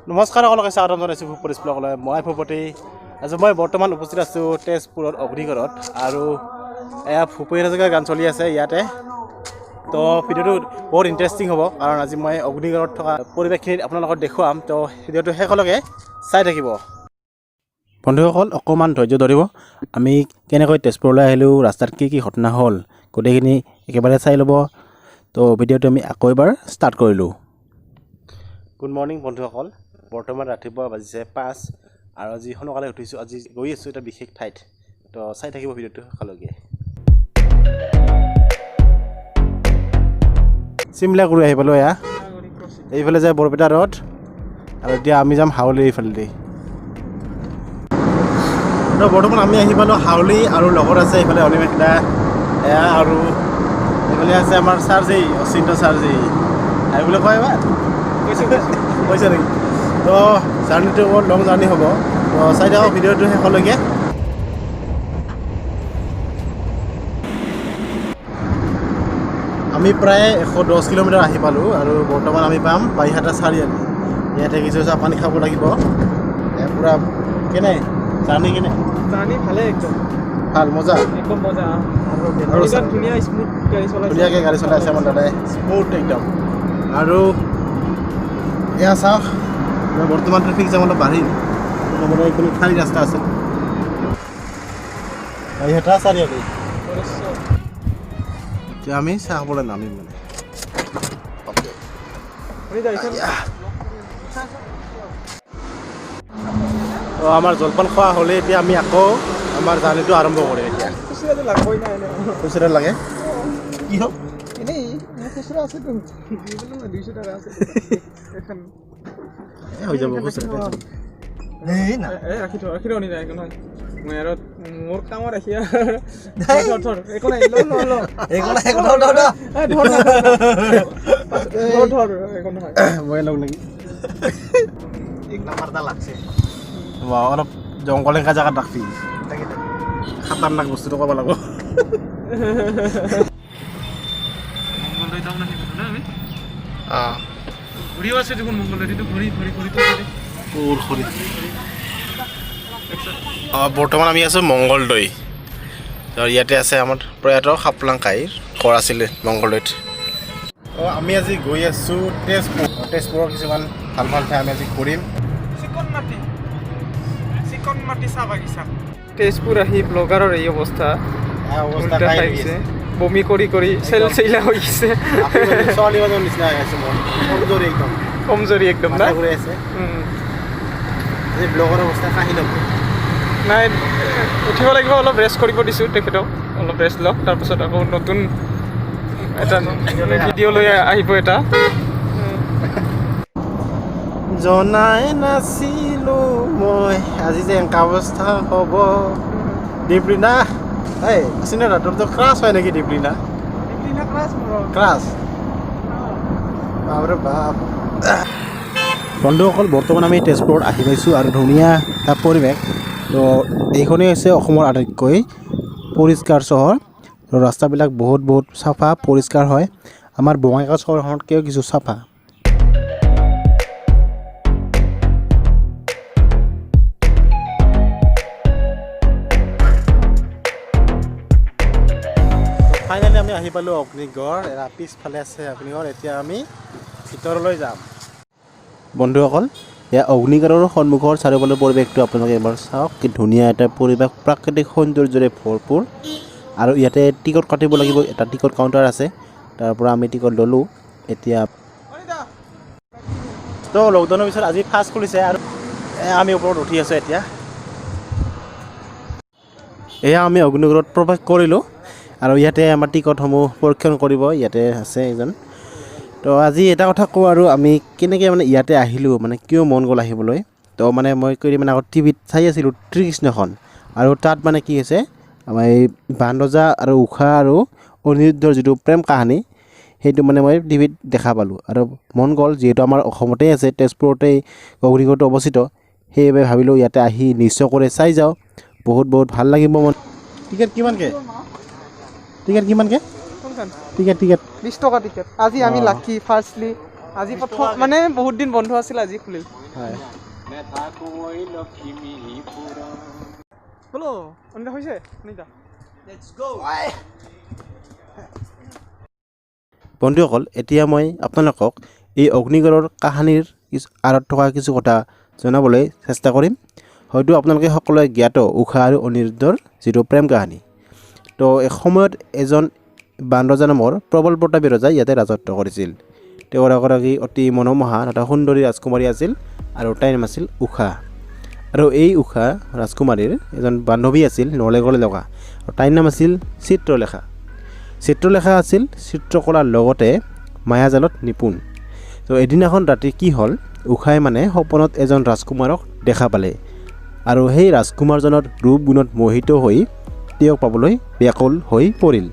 নমস্কাৰ সকলোকে স্বাগতম জনাইছোঁ ভূপতি ব্লগলৈ। মই ভূপতি। আজি মই বৰ্তমান উপস্থিত আছোঁ তেজপুৰত অগ্নিগড়ত আৰু এয়া ভূপেন হাজৰিকাৰ গান চলি আছে ইয়াতে। তো ভিডিঅ'টো বহুত ইণ্টাৰেষ্টিং হ'ব, কাৰণ আজি মই অগ্নিগড়ত থকা পৰিৱেশখিনি আপোনালোকক দেখুৱাম। তো ভিডিঅ'টো শেষলৈকে চাই থাকিব। বন্ধুসকল, অকণমান ধৈৰ্য ধৰিব। আমি কেনেকৈ তেজপুৰলৈ আহিলোঁ, ৰাস্তাত কি কি ঘটনা হ'ল, গোটেইখিনি একেবাৰে চাই ল'ব। তো ভিডিঅ'টো আমি আকৌ এবাৰ ষ্টাৰ্ট কৰিলোঁ। গুড মৰ্ণিং বন্ধুসকল, বৰ্তমান ৰাতিপুৱা বাজিছে 5 আৰু আজি সোনকালে উঠিছোঁ। আজি গৈ আছোঁ এটা বিশেষ ঠাইত, তো চাই থাকিব ভিডিঅ'টো শেষলৈকে। চিমলা কৰি আহি পালোঁ। এয়া এইফালে যায় বৰপেটা ৰোড আৰু এতিয়া আমি যাম হাউলি এইফালেদি। তো বৰ্তমান আমি আহি পালোঁ হাউলি আৰু লগত আছে এইফালে অনিমেষ দা, এয়া আৰু এইফালে আছে আমাৰ চাৰ্জি, অচিন্ত চাৰ্জি। আহিবলৈ কয় এবাৰ কৈছে নেকি? তো জাৰ্ণিটো বহুত লং জাৰ্ণি হ'ব, তো চাই থাকক ভিডিঅ'টো শেষলৈকে। আমি প্ৰায় 110 কিলোমিটাৰ আহি পালোঁ আৰু বৰ্তমান আমি পাম বাইহাটা চাৰিআলি। ইয়াতে কিছু চাহ পানী খাব লাগিব। পূৰা কেনে জাৰ্ণি? কেনে জাৰ্ণি? ভালে, একদম ভাল, মজা, একদম মজা। আৰু ধুনীয়া স্মুথ গাড়ী চলাই, ধুনীয়াকৈ গাড়ী চলাই আছে আমাৰ দাদাই, স্মুথ একদম। আৰু এয়া চাওক, বৰ্তমান ট্ৰেফিক জাম অলপ বাঢ়িল, মানে এইখিনি খালী ৰাস্তা আছে। বাইহাটা চাৰিআলি। এতিয়া আমি চাহ খাবলৈ নামিম মানে। তো আমাৰ জলপান খোৱা হ'লে এতিয়া আমি আকৌ আমাৰ জাৰ্ণিটো আৰম্ভ কৰিম। এতিয়া খুচুৰা লাগে কি হওক, হৈ যাব খুচুৰা। ৰাখি থ, ৰাখি থ, একো নহয়। মই আৰু মোৰ কামত ৰাখি একো নাই, একো নহয়। মই লগ নেকি অলপ জংঘল এনেকা জেগাত ৰাখবি, খাতাৰনাক বস্তুটো ক'ব লাগিব। বৰ্তমান আমি আছোঁ মংগলদৈ। ইয়াতে আছে আমাৰ প্ৰয়াত খাপলাংকাইৰ ঘৰ আছিলে মংগলদৈত। আমি আজি গৈ আছোঁ তেজপুৰ। তেজপুৰৰ কিছুমান ভাল ভাল ঠাই আমি আজি ঘূৰিম। চিকন মাটি চাহ বাগিচা। তেজপুৰ আহি ব্লগাৰৰ এই অৱস্থা, বমি কৰি কৰি চেল চেলা হৈ গৈছে। কমজোৰি একদম না নাই, উঠিব লাগিব, অলপ ৰেষ্ট কৰিব দিছোঁ তেখেতক, অলপ ৰেষ্ট লওক, তাৰপিছত আকৌ নতুন এটা ভিডিঅ' লৈ আহিব। এটা জনাই নাছিলোঁ মই আজি যে এনেকুৱা অৱস্থা হ'ব। দীপলিনা, এই চিনে তোৰতো ক্ৰাছ হয় নেকি? দীপলিনা ক্ৰাছ, বাপৰে বাপ। বন্ধুসকল, বৰ্তমান আমি তেজপুৰত আহি পাইছোঁ আৰু ধুনীয়া এটা পৰিৱেশ। তো এইখনেই হৈছে অসমৰ আটাইতকৈ পৰিষ্কাৰ চহৰ। ৰাস্তাবিলাক বহুত বহুত চাফা পৰিষ্কাৰ হয়। আমাৰ বঙাইগাঁও চহৰখনতকৈও কিছু চাফা। ফাইনেলি আমি আহি পালোঁ অগ্নিগড়। এয়া পিছফালে আছে অগ্নিগড়। এতিয়া আমি ভিতৰলৈ যাম। বন্ধুসকল, এয়া অগ্নিগড়ৰ সন্মুখৰ চাৰিওফালৰ পৰিৱেশটো আপোনালোকে এবাৰ চাওক, কি ধুনীয়া এটা পৰিৱেশ, প্ৰাকৃতিক সৌন্দৰ্যৰে ভৰপূৰ। আৰু ইয়াতে টিকট কাটিব লাগিব, এটা টিকট কাউণ্টাৰ আছে, তাৰ পৰা আমি টিকট ল'লোঁ। এতিয়া তো লকডাউনৰ পিছত আজি ফাৰ্ষ্ট খুলিছে আৰু আমি ওপৰত উঠি আছোঁ এতিয়া। এয়া আমি অগ্নিগড়ত প্ৰৱেশ কৰিলোঁ আৰু ইয়াতে আমাৰ টিকটসমূহ পৰীক্ষণ কৰিব, ইয়াতে আছে এজন। তো আজি এটা কথা কওঁ আৰু, আমি কেনেকৈ মানে ইয়াতে আহিলোঁ, মানে কিয় মন গ'ল আহিবলৈ। তো মানে মই কেইদিনমান আগত টিভিত চাই আছিলোঁ শ্ৰীকৃষ্ণখন, আৰু তাত মানে কি হৈছে, আমাৰ এই বানৰজা আৰু ঊষা আৰু অনিৰুদ্ধৰ যিটো প্ৰেম কাহিনী, সেইটো মানে মই টিভিত দেখা পালোঁ আৰু মন গ'ল, যিহেতু আমাৰ অসমতেই আছে, তেজপুৰতেই অগ্নিগড়টো অৱস্থিত, সেইবাবে ভাবিলোঁ ইয়াতে আহি নিশ্চয় কৰি চাই যাওঁ, বহুত বহুত ভাল লাগিব মন। টিকেট কিমানকৈ? টিকেট কিমানকৈ? টিকেট টিকেট 20 টকা টিকেট। আজি আমি লাকি, ফাৰ্ষ্টলি আজি প্ৰথম, মানে বহুত দিন বন্ধ আছিল, আজি খুলিল। হয়। ব'লো অনিতা, হৈছে অনিতা। বন্ধুসকল, এতিয়া মই আপোনালোকক এই অগ্নিগড়ৰ কাহানীৰ কিছু আঁৰত থকা কিছু কথা জনাবলৈ চেষ্টা কৰিম। হয়তো আপোনালোকে সকলোৱে জ্ঞাত ঊষা আৰু অনিৰুদ্ধৰ যিটো প্ৰেম কাহিনী। তো এসময়ত এজন বানৰজা নামৰ প্ৰবল প্ৰতাপী ৰজাই ইয়াতে ৰাজত্ব কৰিছিল। তেওঁৰ এগৰাকী অতি মনোমোহা তথা সুন্দৰী ৰাজকুমাৰী আছিল আৰু তাইৰ নাম আছিল ঊষা। আৰু এই ঊষা ৰাজকুমাৰীৰ এজন বান্ধৱী আছিল নলে গলে লগা, আৰু তাইৰ নাম আছিল চিত্ৰলেখা। চিত্ৰলেখা আছিল চিত্ৰকলাৰ লগতে মায়াজালত নিপুণ। তো এদিনাখন ৰাতি কি হ'ল, ঊষাই মানে সপোনত এজন ৰাজকুমাৰক দেখা পালে আৰু সেই ৰাজকুমাৰজনৰ ৰূপ গুণত মোহিত হৈ তেওঁক পাবলৈ ব্যাকুল হৈ পৰিল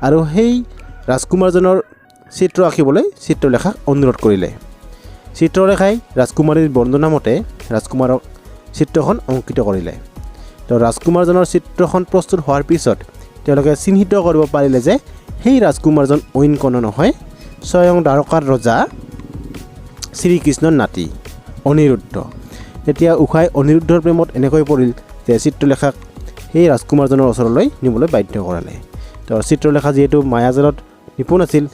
আৰু সেই ৰাজকুমাৰজনৰ চিত্ৰ আঁকিবলৈ চিত্ৰলেখাক অনুৰোধ কৰিলে। চিত্ৰলেখাই ৰাজকুমাৰীৰ বৰ্ণনা মতে ৰাজকুমাৰক চিত্ৰখন অংকিত কৰিলে। তো ৰাজকুমাৰজনৰ চিত্ৰখন প্ৰস্তুত হোৱাৰ পিছত তেওঁলোকে চিহ্নিত কৰিব পাৰিলে যে সেই ৰাজকুমাৰজন অইন কোনো নহয়, স্বয়ং দ্বাৰকাৰ ৰজা শ্ৰীকৃষ্ণৰ নাতি অনিৰুদ্ধ। তেতিয়া ঊষাই অনিৰুদ্ধৰ প্ৰেমত এনেকৈ পৰিল যে চিত্ৰলেখাক সেই ৰাজকুমাৰজনৰ ওচৰলৈ নিবলৈ বাধ্য কৰালে। তো চিত্ৰলেখা যিহেতু মায়াজালত নিপুণ আছিল,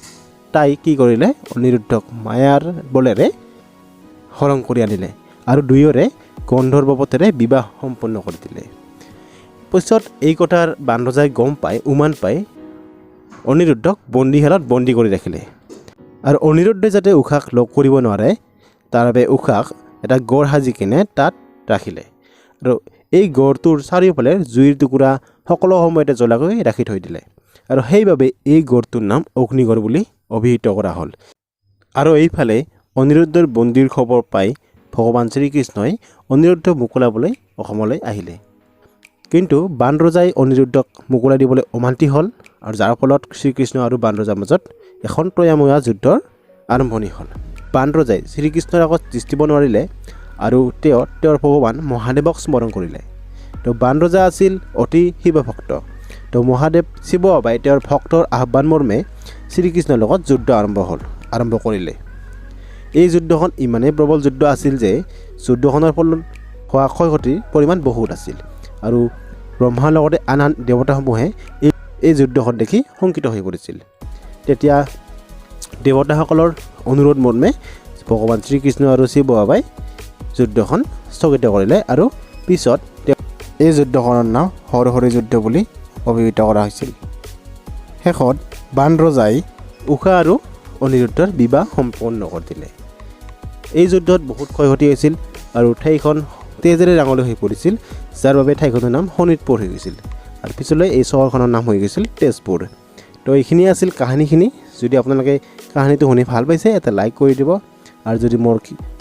তাই কি কৰিলে, অনিৰুদ্ধক মায়াৰ বলেৰে হৰণ কৰি আনিলে আৰু দুয়োৰে গন্ধৰ্ব পথেৰে বিবাহ সম্পন্ন কৰি দিলে। পিছত এই কথাৰ বানৰজাই গম পাই, উমান পাই অনিৰুদ্ধক বন্দীশালত বন্দী কৰি ৰাখিলে। আৰু অনিৰুদ্ধই যাতে ঊষাক লগ কৰিব নোৱাৰে তাৰ বাবে ঊষাক এটা গড় সাজি কিনে তাত ৰাখিলে আৰু এই গড়টোৰ চাৰিওফালে জুইৰ টুকুৰা সকলো সময়তে জ্বলাকৈ ৰাখি থৈ দিলে আৰু সেইবাবে এই গড়টোৰ নাম অগ্নিগড় বুলি অভিহিত কৰা হ'ল। আৰু এইফালে অনিৰুদ্ধৰ বন্দীৰ খবৰ পাই ভগৱান শ্ৰীকৃষ্ণই অনিৰুদ্ধ মোকলাবলৈ অসমলৈ আহিলে। কিন্তু বানৰজাই অনিৰুদ্ধক মোকলাই দিবলৈ অমান্তি হ'ল আৰু যাৰ ফলত শ্ৰীকৃষ্ণ আৰু বানৰজাৰ মাজত এখন তয়াময়া যুদ্ধৰ আৰম্ভণি হ'ল। বানৰজাই শ্ৰীকৃষ্ণৰ আগত তিষ্ঠিব নোৱাৰিলে আৰু তেওঁ তেওঁৰ ভগৱান মহাদেৱক স্মৰণ কৰিলে। তো বানৰজা আছিল অতি শিৱভক্ত। তো মহাদেৱ শিৱ বাবাই তেওঁৰ ভক্তৰ আহ্বান মৰ্মে শ্ৰীকৃষ্ণৰ লগত যুদ্ধ আৰম্ভ কৰিলে। এই যুদ্ধখন ইমানেই প্ৰবল যুদ্ধ আছিল যে যুদ্ধখনৰ ফলত হোৱা ক্ষয় ক্ষতিৰ পৰিমাণ বহুত আছিল আৰু ব্ৰহ্মাৰ লগতে আন আন দেৱতাসমূহে এই যুদ্ধখন দেখি শংকিত হৈ পৰিছিল। তেতিয়া দেৱতাসকলৰ অনুৰোধ মৰ্মে ভগৱান শ্ৰীকৃষ্ণ আৰু শিৱ বাবাই যুদ্ধখন স্থগিত কৰিলে আৰু পিছত এই যুদ্ধখনৰ নাম হৰহৰি যুদ্ধ বুলি অভিহিত কৰা হৈছিল। শেষত বানৰজাই ঊষা আৰু অনিৰুদ্ধৰ বিবাহ সম্পন্ন কৰি দিলে। এই যুদ্ধত বহুত ক্ষয় ক্ষতি হৈছিল আৰু ঠাইখন তেজেৰে ৰাঙলী হৈ পৰিছিল, যাৰ বাবে ঠাইখনৰ নাম শোণিতপুৰ হৈ গৈছিল আৰু পিছলৈ এই চহৰখনৰ নাম হৈ গৈছিল তেজপুৰ। তো এইখিনিয়ে আছিল কাহিনীখিনি। যদি আপোনালোকে কাহিনীটো শুনি ভাল পাইছে এটা লাইক কৰি দিব আৰু যদি মোৰ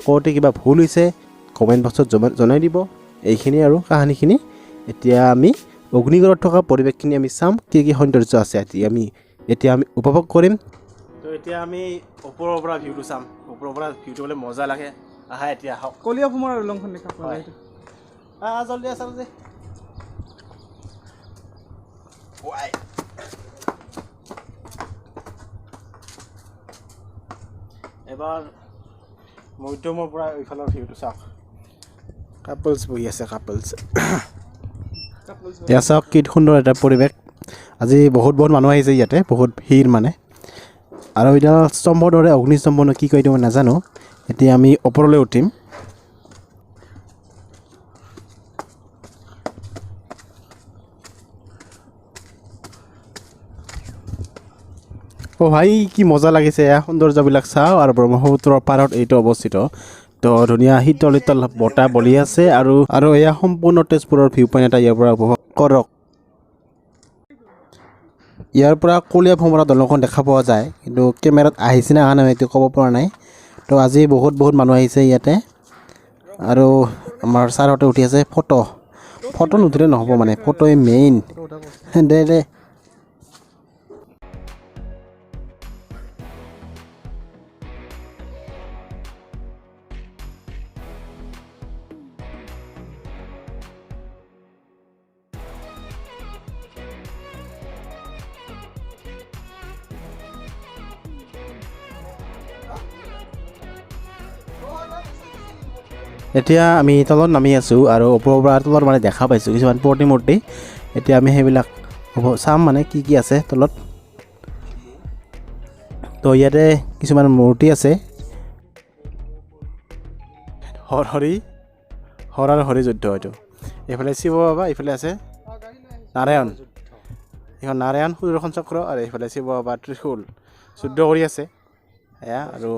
কওঁতে কিবা ভুল হৈছে কমেণ্ট বক্সত জনাই দিব। এইখিনি আৰু কাহিনীখিনি। এতিয়া আমি অগ্নিগড়ত থকা পৰিৱেশখিনি আমি চাম, কি কি সৌন্দৰ্য আছে এতিয়া আমি উপভোগ কৰিম। তো এতিয়া আমি ওপৰৰ পৰা ভিউটো চাম। ওপৰৰ পৰা ভিউটো বোলে মজা লাগে। আহা এতিয়া আহক। কলীয়া ভোমোৰা দলংখন দেখা পোৱা যায়। জলদি আহ, জলদি। এবাৰ মধ্যমৰ পৰা এইফালৰ ভিউটো চাওক। কাপলছ বহি আছে, কাপলছ। এয়া চাওক কি সুন্দৰ এটা পৰিৱেশ। আজি বহুত বহুত মানুহ আহিছে ইয়াতে, বহুত ভিৰ মানে। আৰু এতিয়া স্তম্ভৰ দৰে অগ্নিস্তম্ভ নে কি কয় এইটো মই নাজানো। এতিয়া আমি ওপৰলৈ উঠিম। অ' ভাই কি মজা লাগিছে এয়া সৌন্দৰ্যবিলাক চাওঁ। আৰু ব্ৰহ্মপুত্ৰৰ পাৰত এইটো অৱস্থিত। তো ধুনীয়া শীতল শীতল বতাহ বলি আছে আৰু আৰু এয়া সম্পূৰ্ণ তেজপুৰৰ ভিউ পইণ্ট এটা ইয়াৰ পৰা উপভোগ কৰক। ইয়াৰ পৰা কলীয়া ভোমোৰা দলংখন দেখা পোৱা যায়, কিন্তু কেমেৰাত আহিছে নে অহা নাই এইটো ক'ব পৰা নাই। তো আজি বহুত বহুত মানুহ আহিছে ইয়াতে আৰু আমাৰ ছাৰহঁতে উঠি আছে ফটো। ফটো নুঠিলে নহ'ব মানে, ফটোই মেইন। দে দে। এতিয়া আমি তলত নামি আছোঁ আৰু ওপৰৰ পৰা তলত মানে দেখা পাইছোঁ কিছুমান প্ৰতিমূৰ্তি। এতিয়া আমি সেইবিলাক চাম মানে কি কি আছে তলত। তো ইয়াতে কিছুমান মূৰ্তি আছে, হৰ হৰি হৰ আৰু হৰি যুদ্ধ। এইটো এইফালে শিৱ বাবা, এইফালে আছে নাৰায়ণ, এইখন নাৰায়ণ সুদৰ্শন চক্ৰ, আৰু এইফালে শিৱ বাবা ত্ৰিশূল যুদ্ধ কৰি আছে এয়া। আৰু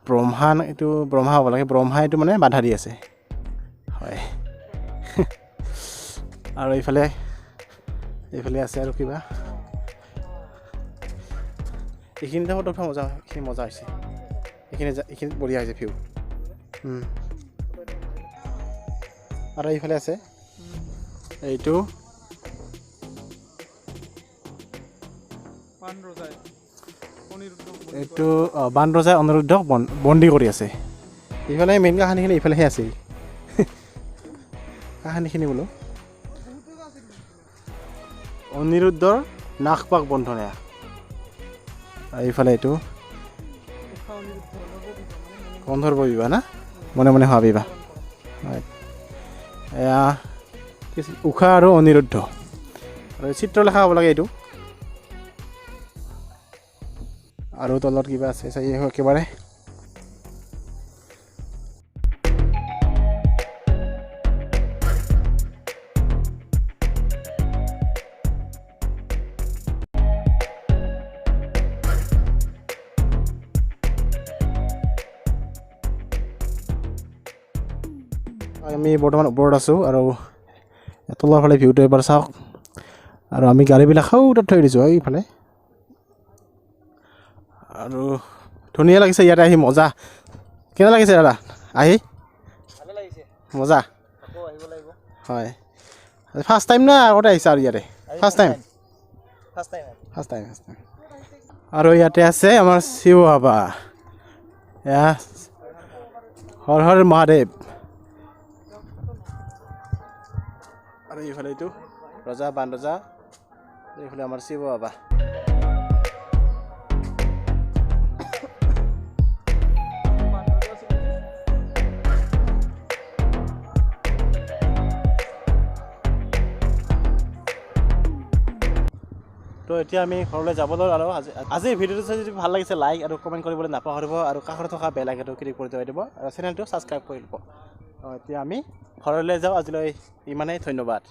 ব্ৰহ্মা, এইটো ব্ৰহ্মা হ'ব লাগে, ব্ৰহ্মা এইটো মানে বাধা দি আছে হয়। আৰু এইফালে এইফালে আছে আৰু কিবা। এইখিনিতে ফটো উঠা মজা, এইখিনি মজা হৈছে, এইখিনি এইখিনিত বঢ়িয়া হৈছে ভিউ। আৰু এইফালে আছে এইটো এইটো বান ৰজাই অনিৰুদ্ধক বন্দী কৰি আছে। এইফালে মেইন কাহানীখিনি এইফালেহে আছে, কাহানীখিনি বোলো অনিৰুদ্ধৰ নাগপাশ বন্ধন এয়া। এইফালে এইটো গন্ধৰ্ব বিবাহ না, মনে মনে হোৱা বিবাহ হয়। এয়া ঊষা আৰু অনিৰুদ্ধ, আৰু চিত্ৰলেখা হ'ব লাগে এইটো। আৰু তলত কিবা আছে চাই একেবাৰে। আমি বৰ্তমান ওপৰত আছোঁ আৰু তলৰ ফালে ভিউটো এবাৰ চাওক। আৰু আমি গাড়ীবিলাক সৌ তাত থৈ দিছোঁ এইফালে। আৰু ধুনীয়া লাগিছে ইয়াতে আহি, মজা। কেনে লাগিছে দাদা আহি? মজা হয়। ফাৰ্ষ্ট টাইম না আগতে আহিছা আৰু ইয়াতে? First time, first time, first time. আৰু ইয়াতে আছে আমাৰ শিৱ বাবা, এয়া হৰ হৰ মহাদেৱ। আৰু এইফালে এইটো ৰজা বান ৰজা, এইফালে আমাৰ শিৱ বাবা। তো এতিয়া আমি ঘৰলৈ যাবলৈ আৰু আজি ভিডিঅ'টো চাই যদি ভাল লাগিছে লাইক আৰু কমেণ্ট কৰিবলৈ নাপাহৰিব, আৰু কাষত থকা বেল আইকনটো ক্লিক কৰি থৈ দিব, আৰু চেনেলটো ছাবস্ক্ৰাইব কৰি ল'ব। এতিয়া আমি ঘৰলৈ যাওঁ, আজিলৈ ইমানেই, ধন্যবাদ।